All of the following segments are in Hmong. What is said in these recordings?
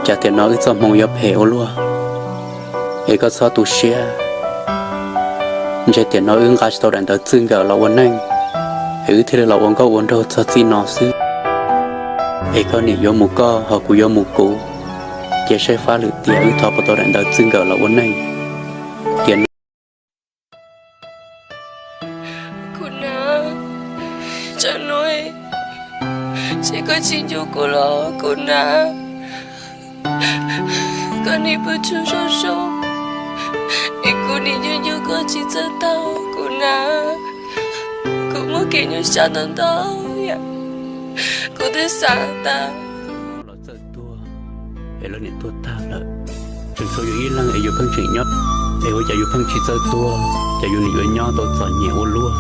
cas tiam no wb txoj hmoo yuav phem ua luaj. Es koj txhob tu siab, ntshe tiam no wb nqa tsis tau daim ntawv txij nkawm los ua neej, es wb thiaj li los ua nkauj ua nraug txog txij no xwb. Es koj niam yuav mus koj, ho kuv yuav mus kuv, cia saib fab lwm tiam wb thov puas tau daim ntawv txij nkawm los ua neej. Tiam no kuv na, tsam no es koj tsis nco kuv los kuv na, koj nim pw tsaug zog zoo, es kuv nim nco nco koj tsis txawj tau kuv na. Kuv muaj kev nyuaj siab ntau ntau, kuv twb xav tas los txawj tuag, es lawv nim tuag tag lawm, tseem tshuav yus ib leeg es yus pheej tseem nyob, es ua cas yus pheej tsis txawj tuag, ces yus nim yuav nyob tau txom nyem ua luaj.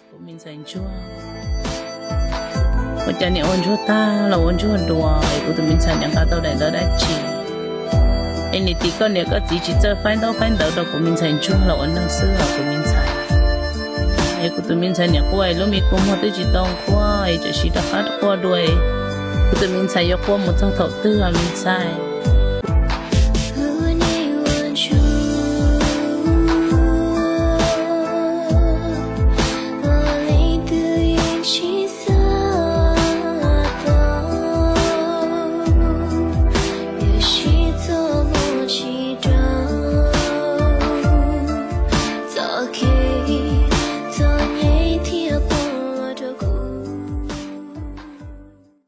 Kuv me ntxhais ntsuag, ua cas niam ua ntsuag tag los ua ntsuag dua, es kuv tus me ntxhais niam nqa tau daim ntawv dab tsi? Es niam tim koj niam koj txiv tsis txawj faib ntaub faib ntawv rau kuv me ntxhais ntsuag los ua neej xwb os kuv me ntxhais. Es kuv tus me ntxhais niam quaj, lub me kua muag twb tsis tau quaj, es tseem siv rov qab quaj dua. Kuv tus me ntxhais yuav quaj mus txog thaum twg os me ntxhais?